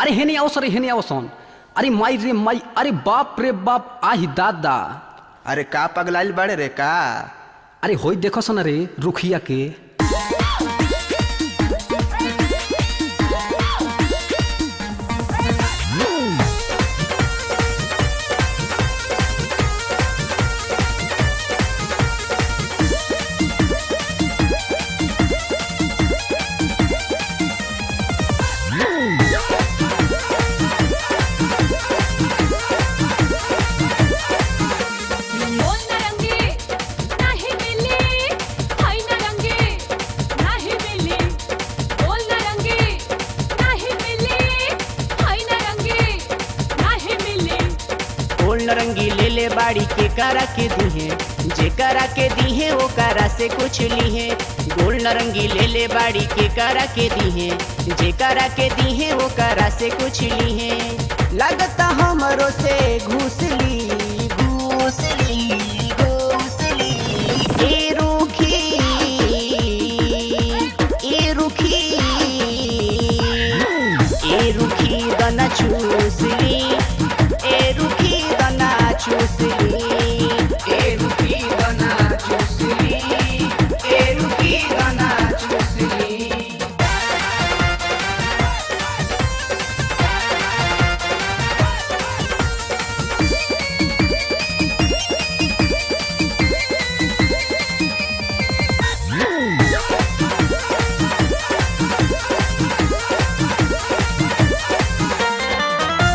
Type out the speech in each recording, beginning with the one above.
अरे हेने आओ सर, हेने आओ सन। अरे माई रे माई, अरे बाप रे बाप, आही दादा। अरे का पगलाइल बड़े रे का? अरे होई देखो सन रे रुखिया के। ओ नारंगी नाही मिली, हाय नारंगी नाही मिली। ओ नारंगी नाही मिली, हाय नारंगी नाही मिली। ओल नरंगी ले ले बाड़ी के करा के दीहे, जे करा के दीहे वो करा से कुछ लीहे। गोल नरंगी ले ले बाड़ी के करा के दीहे, जे करा के दीहे वो करा से कुछ लीहे। लगता हमरो से घुसली घुसली घुसली। ए रुखी, ए रुखी, ए रुखी दना चूसली, ए रुखी दना चूसली। ए रुखी दना चूसली, ए रुखी दना चूसली।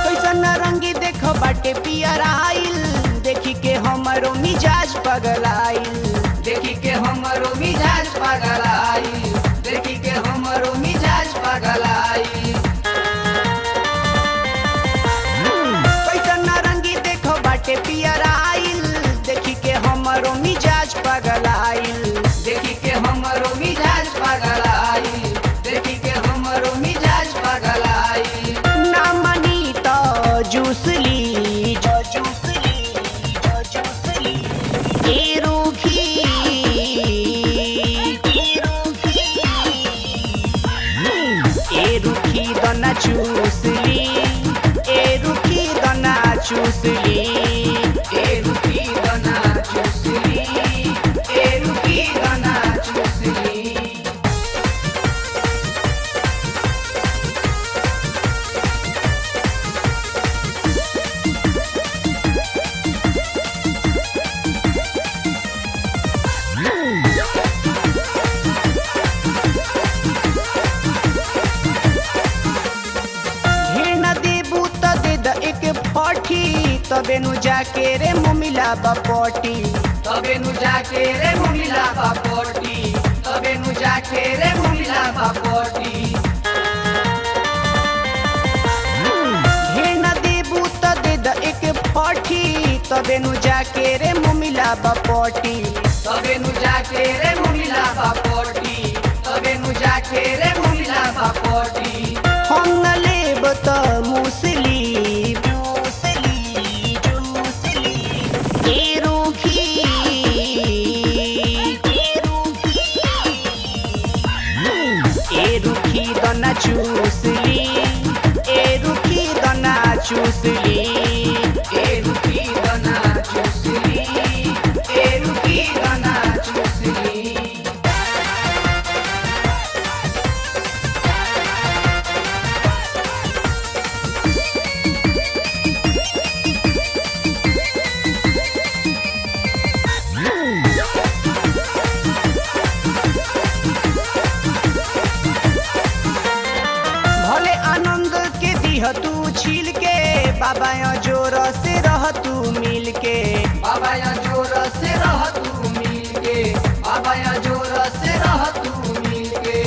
कैसन रंगी देखो बाटे पियर आइल, देखी के हमरो मिजाज पगलाइल। देखी के हमरो मिजाज पगलाई, देखी के हमरो मिजाज पगलाई। कैसन रंगी देखो बाटे पियर आइल, देखी के हमरो मिजाज पगलाइल। देखी के हमरो मिजाज पगलाई, देखी के हमरो मिजाज पगलाई। ना मनी तो जूसली, जो जूसली, जो जूसली। ए रूखी, ए रूखी, ए रूखी दना चूसली, ए रूखी दना चूसली। ए रुखी दना चूसली, ए रुखी दना चूसली। ढेर न देबू त दे द एक फठी, तबे नु जाके रे मुमिला बपटी। तबे नु जाके रे मुमिला बापोटी, तबे नु जाके रे मुमिला बापोटी। ढेर न देबू त दे द एक फठी, तबे नु जाके रे मुमिला बपटी। तबे नु जाके रे मुमिला बापोटी, तबे नु जाके रे मुमिला बापोटी। हम न लेब त मुसली, मुसली, मुसली। ए रूखी, ए रूखी, ए रूखी दना चूसली, ए रूखी दना चूसली। ए रुखी दना चूसली, ए रुखी दना चूसली। भले आनंद के दिह तू छील के, बाबा यहाँ जोर से रह तू मिल के। बाबा या जोर से रह तू मिल के, बाबा या जोर से रह तू मिल के।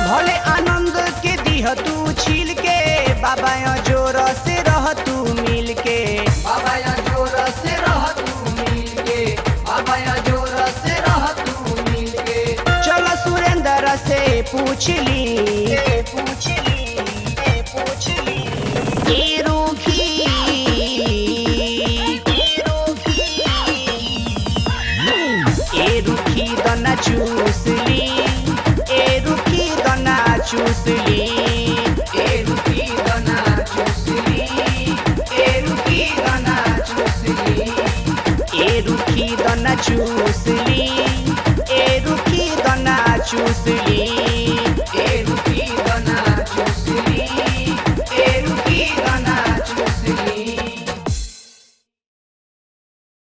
भले आनंद के दिह तू छील के, बाबा यहाँ जोर से रह तू मिल के। बाबा या जोर से रह तू मिल के, बाबा या जोर से रह तू मिल के। चलो सुरेंद्र से पूछ ली, पूछ ली, पूछ ली। ए रूखी, ए रूखी, ए रूखी दना चूसली, ए रूखी दना चूस ली। ए रुकी दना चूसली, ए रुकी दना चूसली। ए रुखी दना चूस